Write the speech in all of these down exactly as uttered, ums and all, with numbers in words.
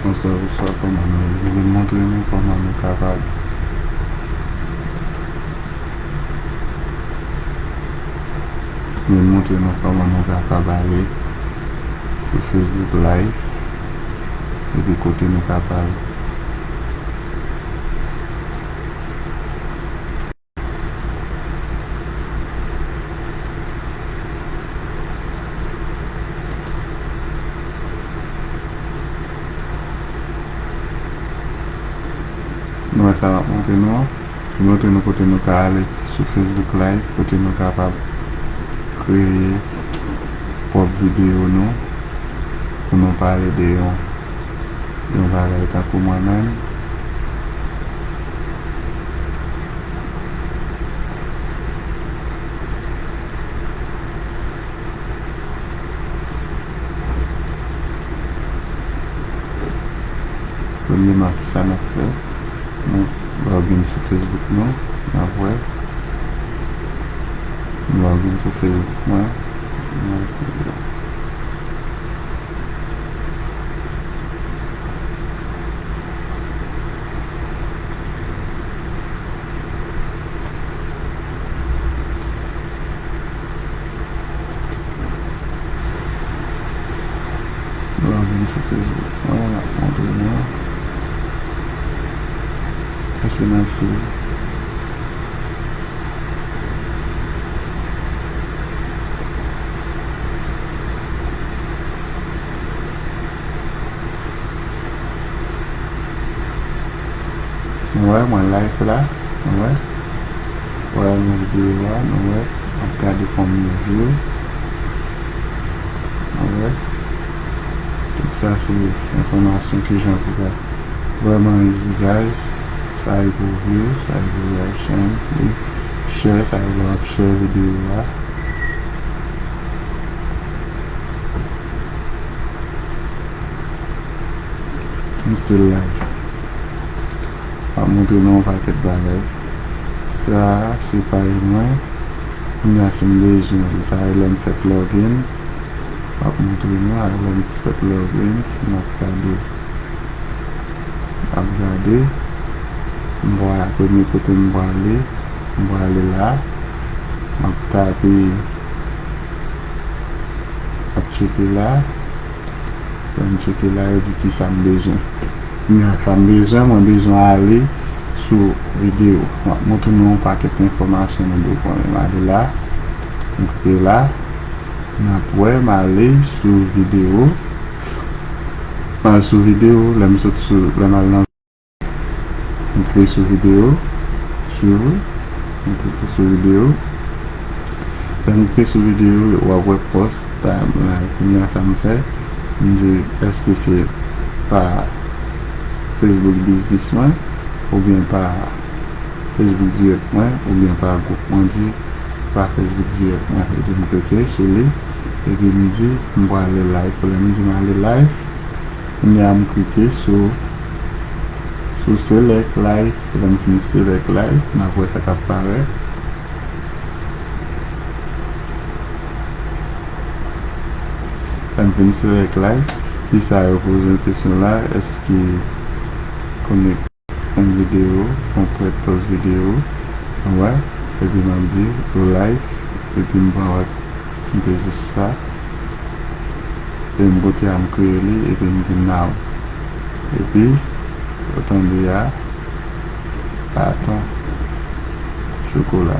Bonswa, bonswa, kòman nou ye? Mwen vin montre nou kòman nou kapab, mwen vin montre nou kòman nou kapab ale sou Facebook Live, epi kote nou kapab Nou wè sa m ap montre nou an? Li montre nou kote nou ka ale sou Facebook Live, kote nou kapab kreye pwòp videyo nou pou nou pale de yon, yon bagay tankou mwen menm. Premyèman, kisa n ap fè? Nou login sou Facebook nou, n ap wè. M login sou Facebook mwen. Mwen se Login sou Facebook mwen, m ap montre nou. Èske n ap swiv? Nou wè, mwen live la. Nou wè. Wè, nan videyo a, nou wè. M ap gade konbyen view. Nou wè. Tout sa se enfòmasyon kijan pou ka vrèman use, guys. Sa e pou view, sa e pou reaction, e share, sa e lè w ap share videyo a. M still live. M ap montre nou yon pakèt bagay. Sa a, se paj mwen. Kounye a, si m bezwen l, sa e lè m fèk login. M ap montre nou, a lè m fèk login, si n ap gade. M ap gade. M va, premye kote m prale, m prale la. M ap tape, m ap tcheke la. Lè m tcheke la, yo di kisa m bezwen. Kounye a, sa m bezwen, mwen bezwen ale sou videyo. M ap montre nou yon pakèt enfòmasyon nou dwe konnen. M ale la, m klike la, n ap wè, m ale sou videyo. M al sou videyo, lè m sot sou, lè m al nan M klike sou videyo, swiv, m klike sou videyo. Lè m klike sou videyo, w ap wè post pa m la. Kounye a sa m fè, m di, èske se pa Facebook Business mwen, oubyen pa Facebook Direct mwen, oubyen pa gwoup mwen, di pa Facebook Direct mwen. Epi m klike sou li, epi m di, m prale live. Lè m di m ale live, Kounye a m klike sou, sou Select Live. Lè m fin Select Live, n ap wè sa k ap parèt. Lè m fin Select Live, pi sa yo poze m kesyon la, èske konekte yon videyo, yon prèt pòz videyo, wè, epi m ap di, go live, epi m pa wè, m peze sou sa. E m kote a m kreye li, epi m di now. Epi, ou tande a, baton chokola.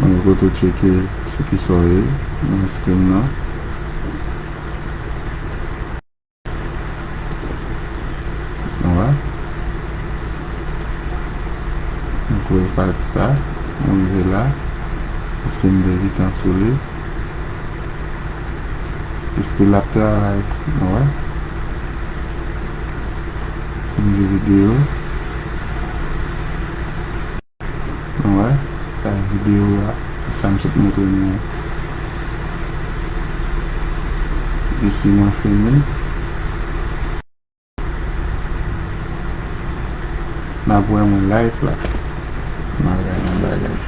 Mwen kote w tcheke sou kisa w ye, nan screen nan. Nou wè? Nou kouri pati sa, nou rive la, paske m te gentan sou li. Still ap travay, nou wè? Si m di videyo. Nou wè, sa videyo a, sa m sot montre nou an. Isi mwen fini. N ap wè mwen live la. Bagay nan bagay.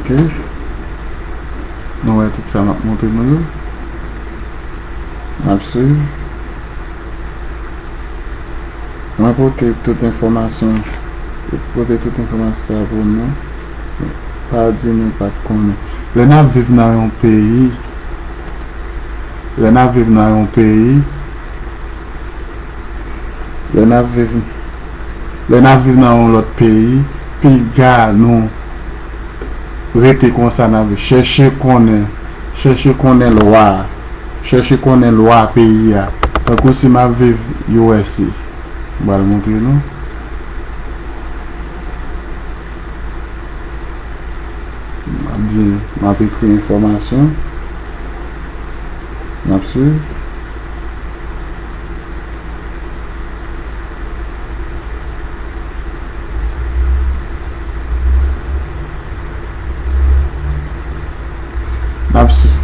Ok. Nou wè tout sa m ap montre nou yo. M ap swiv. Mwen pote tout enfòmasyon, pote tout enfòmasyon sa pou nou. Pa di nou pa t konnen. Lè n ap viv nan yon peyi, lè n ap viv nan yon peyi, lè n ap viv, lè n ap viv nan yon lòt peyi, piga nou rete konsa, n ap chèche konnen, chèche konnen lwa, chèche konnen lwa peyi a. Tankou si m ap viv U S A, m pral montre nou. M ap di, m ap ekri enfòmasyon. M ap swiv. M ap swiv.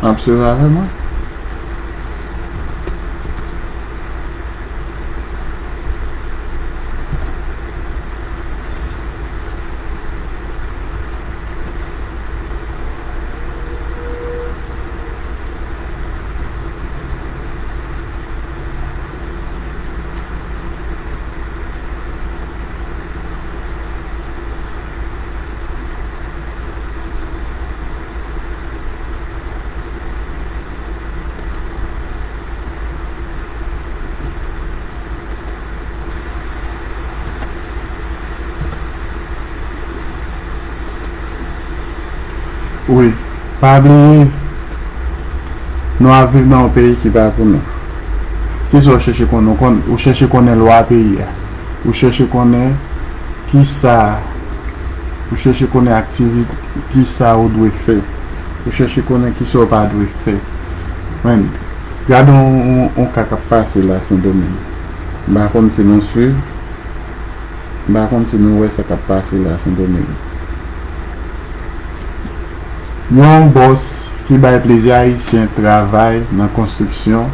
Ap swiv avè mwen. Wi, pa bliye, nou ap viv nan yon peyi ki pa pou nou. Kisa w chèche konnen? Ou konn, ou chèche konnen lwa peyi a. Ou chèche konnen kisa, ou chèche konnen aktivite, kisa ou dwe fè. Ou chèche konnen kisa w pa dwe fè. Men, gade yon, yon, yon ka k ap pase la, Sendomeng. M pa konn si nou swiv. M pa konn si nou wè sa k ap pase la, Sendomeng. Yon bòs ki bay plizyè Ayisyen travay nan konstriksyon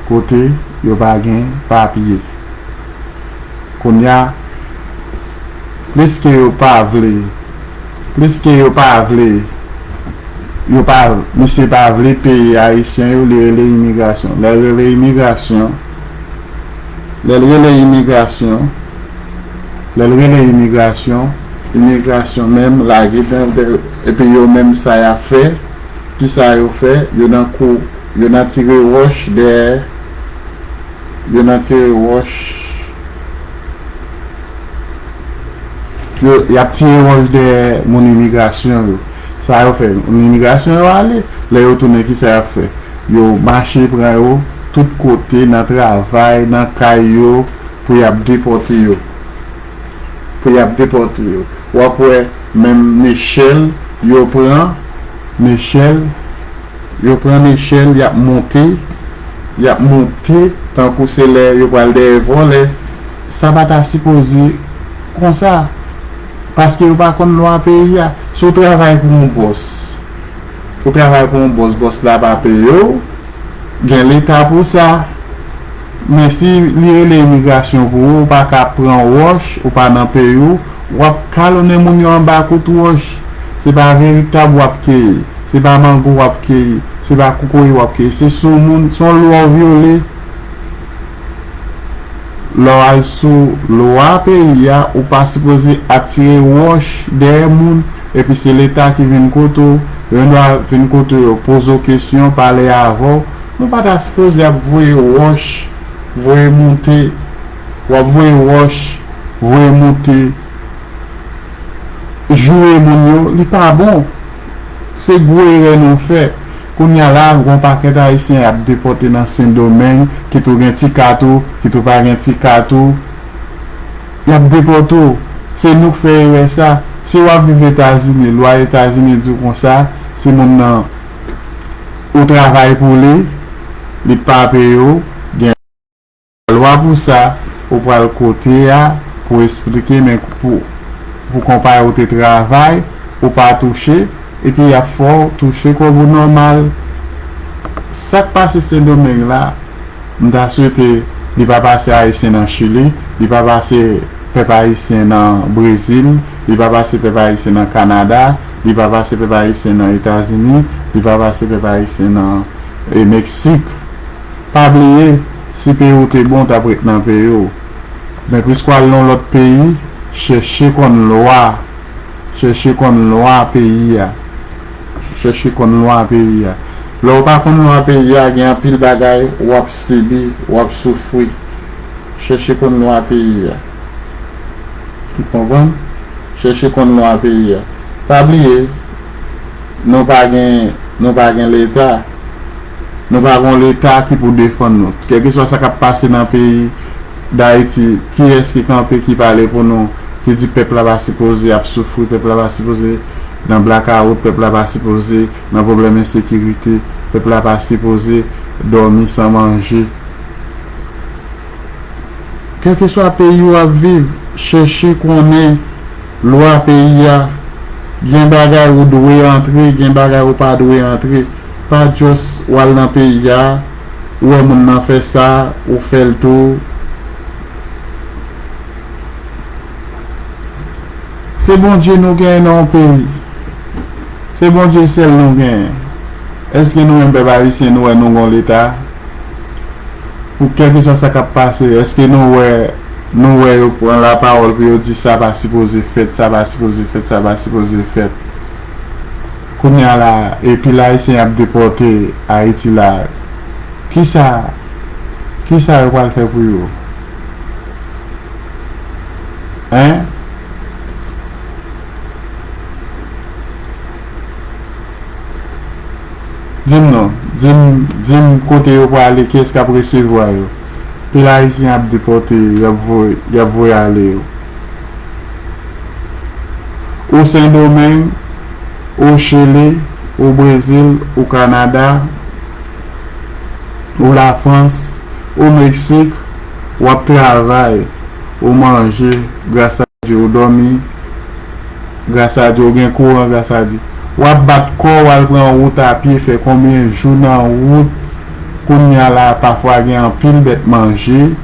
kote yo pa gen papye. Kounye a, pliske yo pa vle, pliske yo pa vle, yo pa, misye pa vle peye Ayisyen yo, li rele imigrasyon. Lè l rele imigrasyon, lè l rele imigrasyon, lè l rele imigrasyon, imigrasyon menm lage dan, epi yo menm sa y ap fè, kisa yo fè? Yo nan kou, yo nan tire wòch dèyè, yo nan tire wòch, yo, y ap tire wòch dèyè moun imigrasyon yo. Sa yo fè, moun imigrasyon yo ale, lè yo tounen, kisa y ap fè? Yo mache pran yo tout kote, nan travay, nan kay yo, pou y ap depòte yo. Pou y ap depòte yo. W ap wè menm nechèl yo pran, nechèl, yo pran nechèl, y ap monte, y ap monte, tankou se lè yo pral dèyè vòlè. Sa pa ta sipoze konsa, paske yo pa konn lwa peyi a. Si w travay pou yon bòs, ou travay pou yon bòs, bòs la pa peye w, gen leta pou sa. Men si li rele imigrasyon pou ou, ou pa ka pran wòch, ou pa nan peyi w, w ap kalonnen moun yo anba kout wòch. Se pa veritab w ap keyi, se pa mango w ap keyi, se pa kokoye w ap keyi, se sou moun, se yon lwa w vyole. Lè w al sou lwa peyi a, ou pa sipoze ap tire wòch dèyè moun, epi se leta ki vin kote w, yo dwa vin kote w, yo poze w kesyon, pale avè w. Nou pa ta sipoze ap voye wòch, voye monte, w ap voye wòch, voye monte, joure moun yo, li pa bon. Se gwo erè nou fè. Kounye a la, gon pakèt Ayisyen y ap depòte nan Sendomeng, kit ou gen ti kat ou, kit ou pa gen ti kat ou, y ap depòte w. Se nou k fè erè sa. Si w ap viv Etazini, lwa Etazini di w konsa, si moun nan ou travay pou li, li pa peye w, gen lwa pou sa, ou pral kote a pou esplike, men pou, pou konpayi w te travay, ou pa touche, epi y ap fè w touche kòb ou nòmal. Sa k pase Sendomeng la, m ta swete li pa pase Ayisyen nan Chili, li pa pase pèp ayisyen nan Brezil, li pa pase pèp ayisyen nan Kanada, li pa pase pèp ayisyen nan Etazini, li pa pase pèp ayisyen nan, e, Meksik. Pa bliye, si peyi w te bon, w t ap ret nan peyi w. Men piske w al nan lòt peyi, chèche konn lwa. Chèche konn lwa peyi a. Chèche konn lwa peyi a. Lè w pa konn lwa peyi a, gen anpil bagay w ap sibi, w ap soufri. Chèche konn lwa peyi a. Ou konprann? Chèche konn lwa peyi a. Pa bliye, nou pa gen, nou pa gen Leta. Nou pa gen yon Leta ki pou defann nou. Kèlkeswa sa k ap pase nan peyi Dayiti, kiyès ki kanpe, ki pale pou nou, ki di pèp la pa sipoze ap soufri, pèp la pa sipoze nan blakawout, pèp la pa sipoze nan pwoblèm ensekirite, pèp la pa sipoze dòmi san manje? Kèlkeswa peyi w ap viv, chèche konnen lwa peyi a. Gen bagay ou dwe antre, gen bagay ou pa dwe antre. Pa just w al nan peyi a, ou wè moun nan fè sa, ou fè l tou. Se Bondye nou genyen nan yon peyi. Se Bondye sèl nou genyen. Èske nou menm pèp ayisyen, nou wè nou gon Leta? Pou kèlkeswa sa k ap pase, èske nou wè, nou wè yo pran lapawòl pou yo di sa pa sipoze fèt, sa pa sipoze fèt, sa pa sipoze fèt? Kounye a la, e pil Ayisyen ap depòte Ayiti la, kisa, kisa yo pral fè pou yo? Hein? Di m non, di m, di m kote yo prale, kiyès k ap resevwa yo? Pil Ayisyen ap depòte yo, y ap voye, y ap voye ale yo. Ou Sendomeng, ou Chili, ou Brezil, ou Kanada, ou Lafrans, ou Meksik, w ap travay, ou manje, gras a Dye, ou dòmi, gras a Dye, ou gen kouran, gras a Dye. W ap bat kò w, al pran wout a pye, fè konbyen jou nan wout. Kounye a la, pafwa gen anpil bèt manje,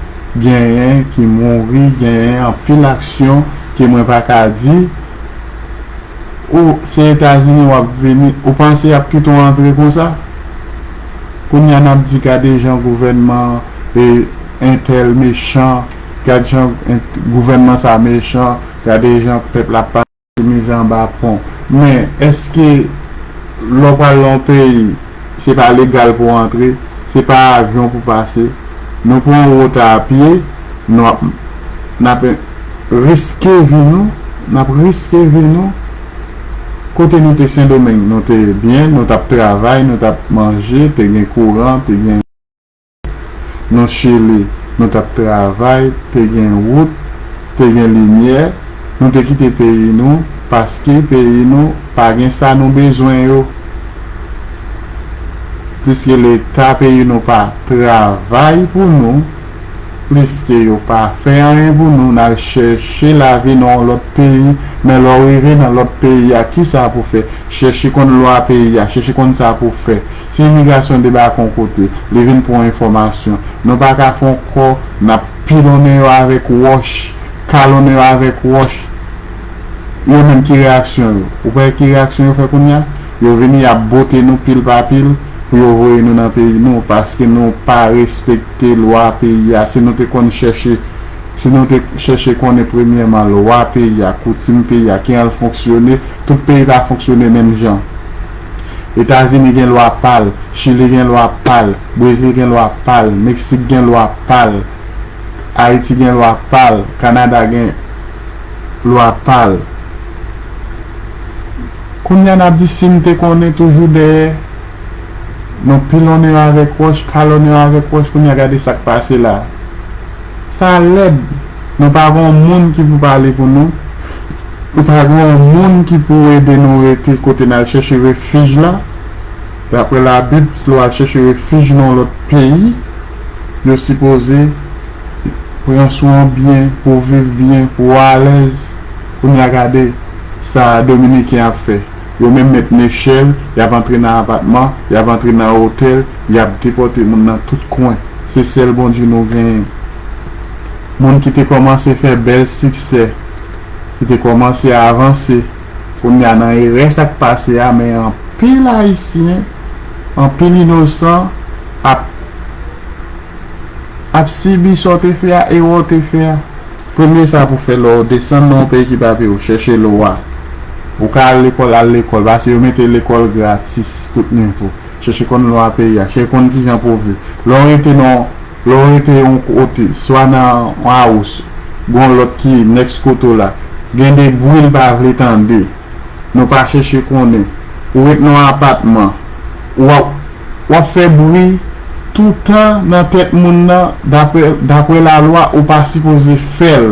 genyen ki mouri, genyen anpil aksyon ke mwen pa ka di. Ou, se Etazini w ap vini, ou panse y ap kite w antre konsa? Kounye a n ap di, gade jan gouvènman, e, entèl mechan, gade jan ent-, gouvènman sa mechan, gade jan pèp la ap pase mizè anba pon. Men, èske lè w pral nan yon peyi, se pa legal pou w antre, se pa avyon pou pase, nou pran wout a pye, nou ap, n ap riske vi nou, n ap riske vi nou. Kote nou te Sendomeng, nou te byen, nou t ap travay, nou t ap manje, te gen kouran, te gen, nou Chili, nou t ap travay, te gen wout, te gen limyè, nou te kite peyi nou, paske peyi nou pa gen sa nou bezwen yo. Pliske Leta peyi nou pa travay pou nou, pliske yo pa fè anyen pou nou, n al chèche lavi nan yon lòt peyi, men lè w rive nan lòt peyi a, kisa pou fè? Chèche konn lwa peyi a, chèche konn sa pou fè. Si imigrasyon debake yon kote, li vin pran enfòmasyon, nou pa ka fè yon kò, n ap pilonnen yo avèk wòch, kalonnen yo avèk wòch. Yo menm ki reyaksyon yo? Ou pa wè ki reyaksyon yo fè kounye a? Yo vini, y ap bote nou pil pa pil pou yo voye nou nan peyi nou, paske nou pa respekte lwa peyi a. Si nou te konn chèche, si nou te chèche konnen premyèman lwa peyi a, koutim peyi a, kijan l fonksyone, tout peyi pa fonksyone menm jan. Etazini gen lwa pa l, Chili gen lwa pa l, Brezil gen lwa pa l, Meksik gen lwa pa l, Ayiti gen lwa pa l, Kanada gen lwa pa l. Kounye a n ap di si n te konnen toujou dèyè, nou pilonnen yo avèk wòch, kalonnen yo avèk wòch, kounye a gade sa k pase la. Sa lèd. Nou pa gen yon moun ki pou pale pou nou. Nou pa gen yon moun ki pou ede nou rete kote n al chèche refij la. Daprè Labib, lè w al chèche refij nan yon lòt peyi, yo sipoze pran swen w byen, pou w viv byen, pou w alèz. Kounye a gade sa Dominiken ap fè. Yo menm met nechèl, y ap antre nan apatman, y ap antre nan otèl, y ap depòte moun nan tout kwen. Se sèl Bondye nou genyen. Moun ki te kòmanse fè bèl siksè, ki te kòmanse avanse, kounye a nan erè sa k pase a, men anpil Ayisyen, anpil inosan ap ap sibi sa w te fè a, erè w te fè a. Premye sa pou fè lè w desann nan yon peyi ki pa peyi w, chèche lwa. Ou ka al lekòl, al lekòl, paske yo mete lekòl gratis tout nivo. Chèche konn lwa peyi a, chèche konn kijan pou w viv. Lè w rete nan, lè w rete yon kote, swa nan yon house, gen yon lòt ki next kote w la, gen de bri l pa vle tande. Nou pa chèche konnen. Ou ret nan yon apatman. W ap, w ap fè bri toutan nan tèt moun nan, daprè, daprè lalwa, ou pa sipoze fè l.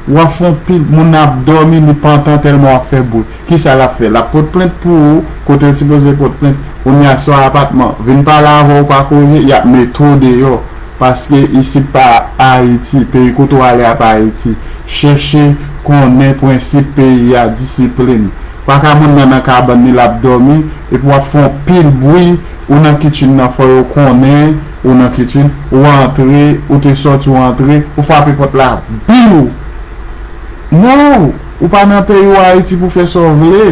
W ap fè yon pil, moun nan ap dòmi, li pantan tèlman w ap fè bri. Kisa l ap fè? L ap pot plent pou ou, kote l sipoze pot plent. Kounye a, swa apatman, vin pale avè w, pa koze, y ap mete w deyò. Paske isit pa Ayiti, peyi kote w ale a pa Ayiti. Chèche konnen prensip peyi a, disiplin. Pa ka moun nan nan kabann li, l ap dòmi, epi w ap fè yon pil bri, ou nan kitchen nan, fò yo konnen ou nan kitchen, ou antre, ou te sòti, ou antre, ou frape pòt la, biw! No! Ou pa nan peyi w Ayiti pou fè sa w vle.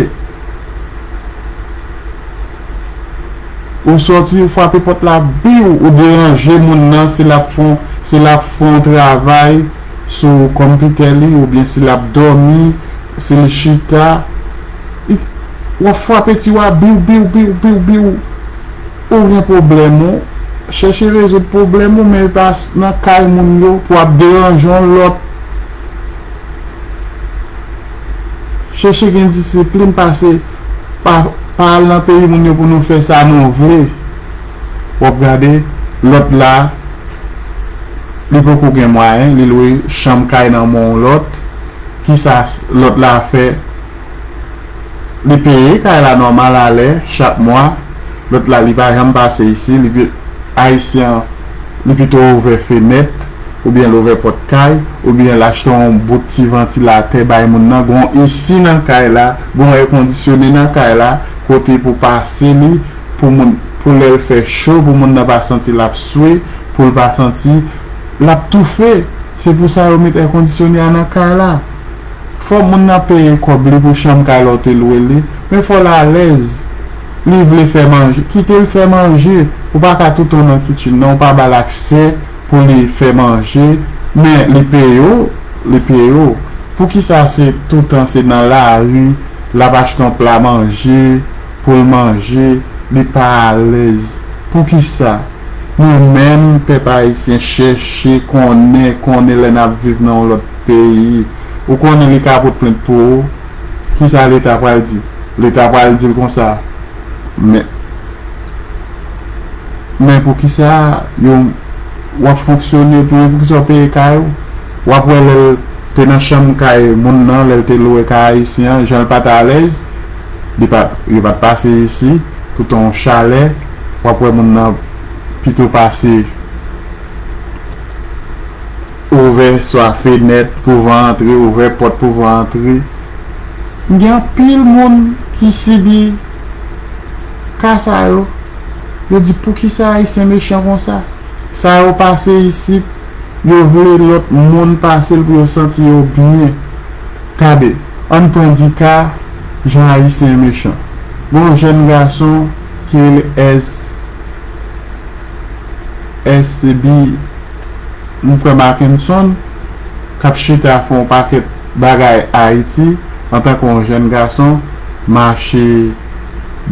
Ou sòti, ou frape pòt la, biw, ou deranje moun nan, si l ap fè, si l ap fè yon travay sou konpitè li, oubyen si l ap dòmi, si l chita, li, w ap frape tiwa, biw, biw, biw, biw, biw. Ou gen pwoblèm ou, chèche rezoud pwoblèm ou, men pa s-, nan kay moun yo pou w ap deranje yon lòt. Chèche gen disiplin, pase pa, pa al nan peyi moun yo pou nou fè sa nou vle. W ap gade lòt la, li poko gen mwayen, li lwe chanm kay nan men yon lòt. Kisa s-, lòt la fè? Li peye kay la nòmal alè, chak mwa. Lòt la, li pa janm pase isi, li pi-, Ayisyen an, li pito ouvè fenèt, oubyen l ouvè pòt kay, oubyen l achte yon bout ti vantilatè bay moun nan, gon isi nan kay la, gon èkondisyone nan kay la, kote pou pase li, pou moun, pou lè l fè cho, pou moun nan pa santi l ap swe, pou l pa santi l ap toufe. Se pou sa yo met èkondisyone a nan kay la. Fò moun nan peye kòb li pou chanm kay la w te lwe li, men fò l alèz. Li vle fè manje, kite l fè manje. Ou pa ka toutan nan kitchen nan, ou pa ba l aksè pou li fè manje, men li peye w, li peye w. Poukisa se toutan se nan lari l ap achte yon pla manje pou l manje, li pa alèz? Poukisa? Nou menm, pèp ayisyen, chèche konnen, konnen lè n ap viv nan yon lòt peyi. Ou konnen li ka pot plent pou ou. Kisa Leta pral di? Leta pral di l konsa, men, men poukisa yo, w ap fonksyone, pou, poukisa w peye kay ou? W ap wè lè l te nan chanm kay moun nan, lè l te lwe kay ayisyen an, jan l pa t alèz, li pa, yo pa t pase isi, toutan yon chalè, w ap wè moun nan pito pase ouvè swa fenèt pou van antre, ouvè pòt pou van antre. Gen anpil moun ki sibi ka sa yo. Yo di, "Poukisa Ayisyen mechan konsa?" Sa yo pase isit, yo vle lòt moun pase l pou yo santi yo byen. Gade, ann pran di ka jan Ayisyen mechan. Gon jèn gason ki rele S, S B, m kwè Mackenson, k ap chita fè yon pakèt bagay Ayiti, antanke yon jèn gason, mache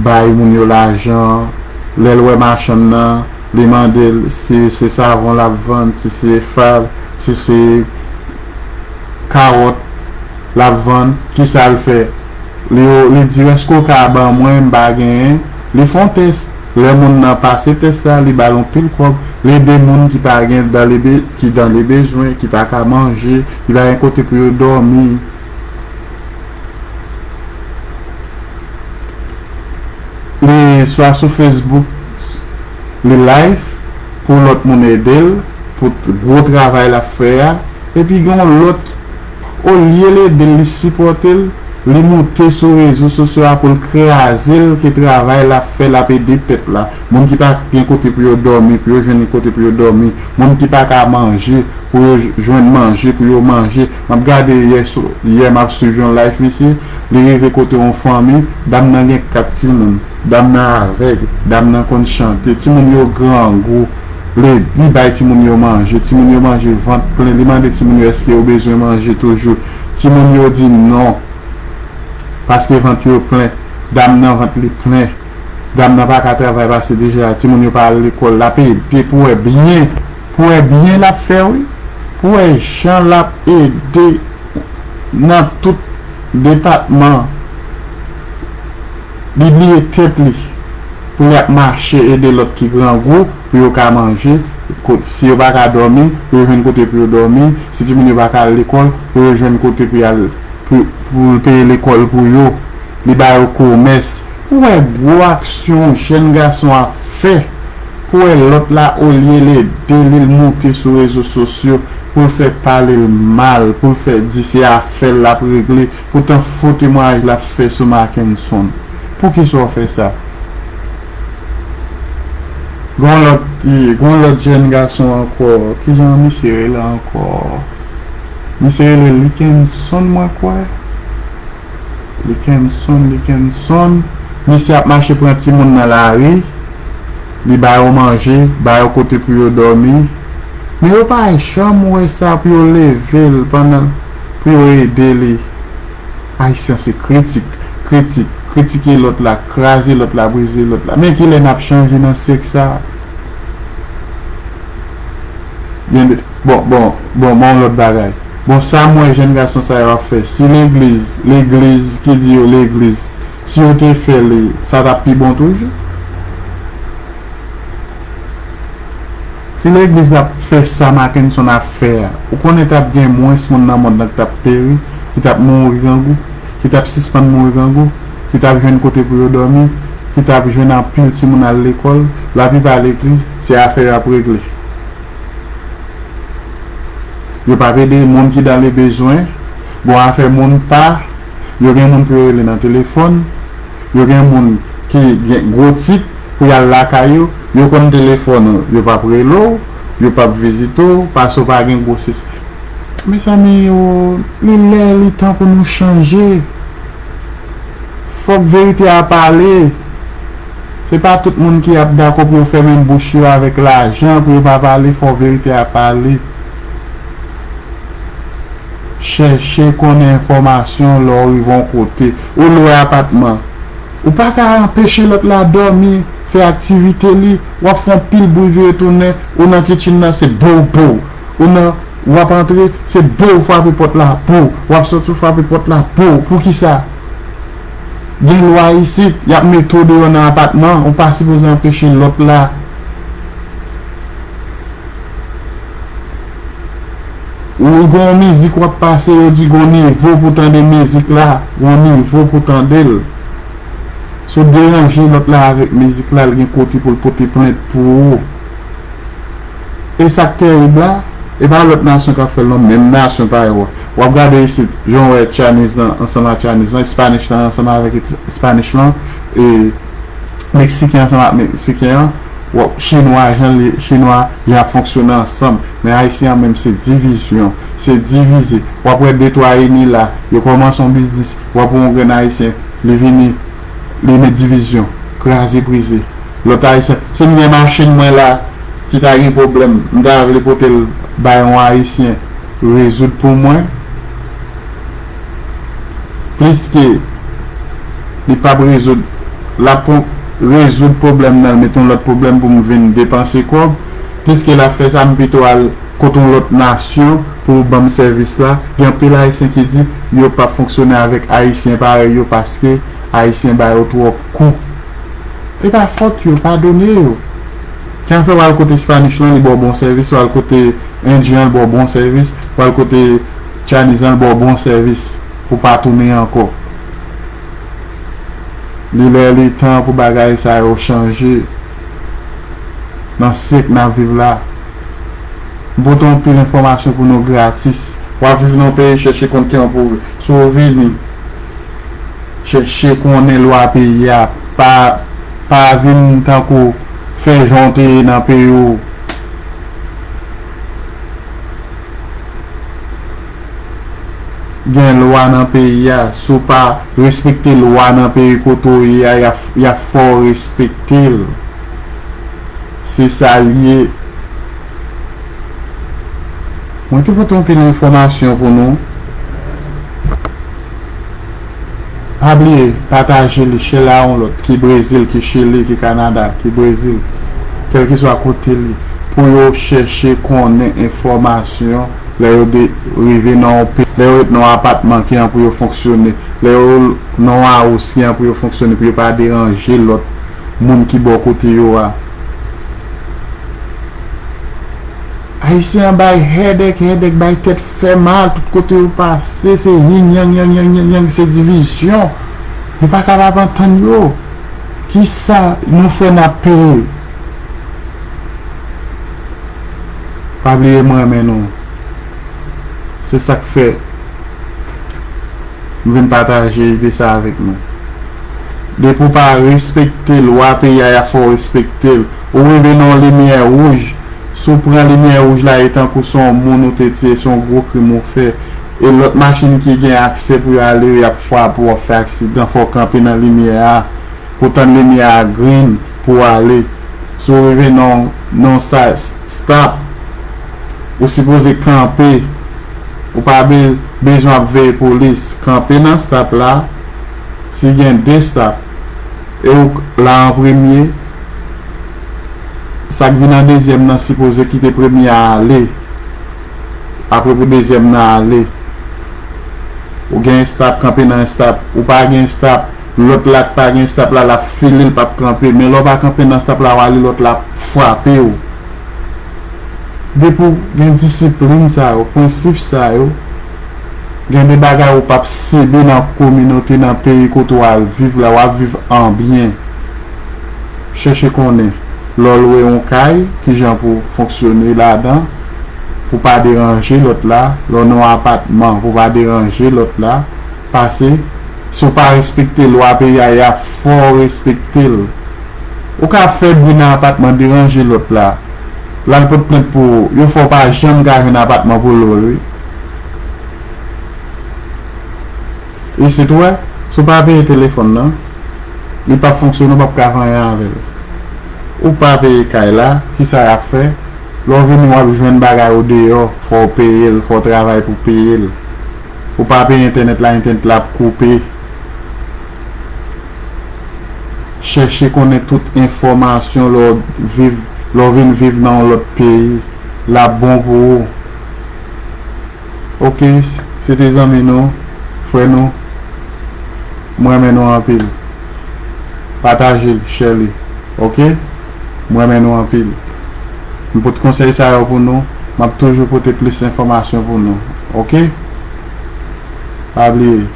bay moun yo lajan, lè l wè machann nan, li mande l si se savon l ap vann, si se fab, si se kawòt l ap vann, kisa l fè? Li, li di, "Èske w ka ban mwen, m pa genyen?" Li fè yon tès. Lè moun nan pase tès la, li ba l yon pil kòb. Li ede moun ki pa gen, dan le be-, ki dan le bezwen, ki pa ka manje, ki pa gen kote pou yo dòmi. Li swa sou Facebook, li live pou lòt moun ede l, pou t- gwo travay l ap fè a. Epi gen yon lòt, olye l ede l, li sipòte l, li moute sou rezo sosyo a pou l kraze l, ke travay l ap fè, l ap ede pèp la. Moun ki pa gen kote pou yo dòmi, pou yo jwenn kote pou yo dòmi. Moun ki pa ka manje, pou yo j- jwenn manje, pou yo manje. M ap gade yè, sou- yè m ap swiv yon live misye, li rive kote yon fanmi, dam nan gen kat timoun. Dam nan avèg, dam nan konn chante, timoun yo grangou, li, li bay timoun yo manje, timoun yo manje vant plen, li mande timoun yo èske yo bezwen manje toujou. Timoun yo di non, paske vant yo plen, dam nan vant li plen, dam nan pa ka travay pase deja, timoun yo pa al lekòl, l ap ede pou wè byen, pou wè byen l ap fè wi, pou wè jan l ap ede nan tout depatman. Li bliye tèt li pou l ap mache ede lòt ki grangou pou yo ka manje, ko- si yo pa ka dòmi, pou yo jwenn kote pou yo dòmi, si timoun yo pa ka al lekòl, pou yo jwenn kote pou y al, pou, pou l peye lekòl pou yo, li ba yo komès. Pou wè gwo aksyon jèn gason ap fè, pou wè lòt la olye l ede li, l moute sou rezo sosyo pou l fè pale l mal, pou l fè di se afè l l ap regle, poutan fo temwayaj l ap fè sou Mackenson. Poukisa w fè sa? Gon lòt, gon lòt jèn gason ankò, kijan misye rele ankò? Misye rele Likenson, mwen kwè. Likenson, Likenson. Misye ap mache pran timoun nan lari. Li ba yo manje, ba yo kote pou yo dòmi. Men yo pa janm wè sa pou yo leve l pandan, pou yo ede li. Ayisyen se kritik, kritik, kritike lòt la, kraze lòt la, brize lòt la. Men kilè n ap chanje nan syèk sa a? Gen de, bon, bon, bon, bon, lòt bagay. Bon, sa m wè jèn gason sa yo ap fè. Si legliz, legliz ki di yo legliz, si yo te fè li, sa t ap pi bon toujou? Si legliz t ap fè sa Mackenson ap fè a, ou konnen t ap gen mwens moun nan mond nan ki t ap peri, ki t ap mouri grangou, ki t ap sispann mouri grangou, ki t ap jwenn kote pou yo dòmi, ki t ap jwenn anpil timoun al lekòl, laplipa legliz, se afè yo ap regle. Yo p ap ede moun ki dan le bezwen. Bon, afè moun pa, yo gen moun pou yo rele nan telefòn. Yo gen moun ki gen gwo tit pou y al lakay yo. Yo konn telefòn ou, yo p ap rele w, yo p ap vizite w, paske w pa gen gwo sis. Mezanmi, yo, li lè, li tan pou nou chanje. Fòk verite a pale. Se pa tout moun ki ap dakò pou yo fèmen bouch yo avèk lajan, pou yo pa pale, fò verite a pale. Chèche konnen enfòmasyon lè w rive yon kote. Ou lwe apatman. Ou pa ka anpeche lòt la dòmi, fè aktivite li. W ap fè yon pil bri vire tounen, ou nan kitchen nan, se bow, bow. Ou nan W ap antre, se bo w frape pòt la, bo w. W ap soti, w frape pòt la, bo w. Poukisa? Gen lwa isit, y ap mete w deyò nan apatman, ou pa sipoze anpeche lòt la. Ou gen yon mizik w ap pase, yo di gen yon nivo pou tande mizik la, gen yon nivo pou tande l. Si w deranje lòt la avèk mizik la, l gen kote pou l pote plent pou ou. E sa k terib la, e pa lòt nasyon k ap fè l non, menm nasyon pa yo. W ap gade isit, jan w wè Chinese lan ansanm ak Chinese lan, Spanish lan ansanm avèk Spanish lan, e Meksiken ansanm ak Meksiken an, w ap, Chinwa, jan li, Chinwa, jan y ap fonksyone ansanm. Men Ayisyen an menm se divizyon, se divize. W ap wè de twa ini la, yo kòmanse yon biznis, w ap wè yon grenn Ayisyen, li vini, li met divizyon, kraze brize. Lòt Ayisyen, si m gen machin mwen la ki ta gen pwoblèm, m ta vle pote l bay yon Ayisyen rezoud pou mwen, pliske li p ap rezoud, l ap rezoud pwoblèm nan, l mete yon lòt pwoblèm pou m vin depanse kòb, pliske l ap fè sa, m pito al kot yon lòt nasyon pou ban m sèvis la. Gen anpil Ayisyen ki di yo p ap fonksyone avèk Ayisyen parèy yo paske Ayisyen ba yo twòp kou. E pa fòt yo, padone yo. Ki an fè w al kote Spanish lan, li ba w bon sèvis, w al kote Indien an, li ba w bon sèvis, w al kote Chinese lan, li ba w bon sèvis pou w pa tounen ankò. Li lè li tan pou bagay sa yo chanje nan syèk n ap viv la. M pote yon pil enfòmasyon pou nou gratis. W ap viv nan yon peyi, chèche konn ki an pou si w vini. Chèche konnen lwa peyi a. Pa, pa vin tankou fè jan w te ye nan peyi w. Gen lwa nan peyi a. Si w pa respekte lwa nan peyi kote w ye a, y ap, y ap fè w respekte l. Se sa l ye. Mwen te pote yon pil enfòmasyon pou nou. Pa bliye, pataje li, share l a yon lòt, ki Brezil, ki Chili, ki Kanada, ki Brezil, kèlkeswa kote li, pou yo chèche konnen enfòmasyon lè yo de, rive nan yon pe-, lè yo ret nan yon apatman ki an pou yo fonksyone, lè yo nan yon house ki an pou yo fonksyone, pou yo pa deranje lòt moun ki bò kote yo a. Ayisyen an bay headache, headache, bay tèt fè mal, tout kote yo pase, se yin yang, yang, yang, yang, yang, se divizyon. Yo pa kapab antann yo. Kisa nou fè n ap peye? Pa bliye m renmen nou. Se sa k fè m vin pataje ide sa avèk nou. Depi w pa respekte lwa peyi a, y ap fè w respekte l. Ou rive nan yon limyè wouj, si w pran limyè wouj la, e tankou se yon moun ou te tiye, se yon gwo krim ou fè. E lòt machin ki gen aksè pou yo ale yo, y ap frape w, w ap fè aksidan, fò w kanpe nan limyè a. Pou tann limyè a green pou w ale. Si w rive nan, nan sa, stop, ou sipoze kanpe. Ou pa be-, bezwen ap veye polis. Kanpe nan stop la. Si gen de stop, e ou k-, la an premye, sa k vin an dezyèm nan sipoze kite premye a ale. Apre pou dezyèm nan ale. Ou gen stop, kanpe nan stop. Ou pa gen stop, lòt la k pa gen stop la, l ap file, l p ap kanpe. Men lè w pa kanpe nan stop la, w ale, lòt la ap frape w. Depi w gen disiplin sa yo, prensip sa yo, gen de bagay ou p ap sibi nan kominote, nan peyi kote w al viv la, w ap viv an byen. Chèche konnen, lè w lwe yon kay, kijan pou w fonksyone ladan, pou w pa deranje lòt la, lè w nan yon apatman, pou w pa deranje lòt la, pase, si w pa respekte lwa peyi a, y ap fè w respekte l. Ou ka fè bri nan apatman, deranje lòt la, l al pote plent pou ou, yo fè w pa janm ka jwenn apatman pou lwe, wi. Isit, ou wè, si w pa peye telefòn nan, li p ap fonksyone, w p ap ka fè anyen avè l. Ou pa peye kay la, kisa y ap fè? Lè w vini, w ap jwenn bagay ou deyò, fò w peye l, fò w travay pou peye l. Ou pa peye entènèt la, entènèt la ap koupe. Chèche konnen tout enfòmasyon lè w viv, lè w vin viv nan yon lòt peyi. L ap bon pou ou. Ok, se te zanmi nou, frè nou. M renmen nou anpil. Pataje l, share li. Ok? M renmen nou anpil. M pote konsèy sa yo pou nou. M ap toujou pote plis enfòmasyon pou nou. Ok? Pa bliye.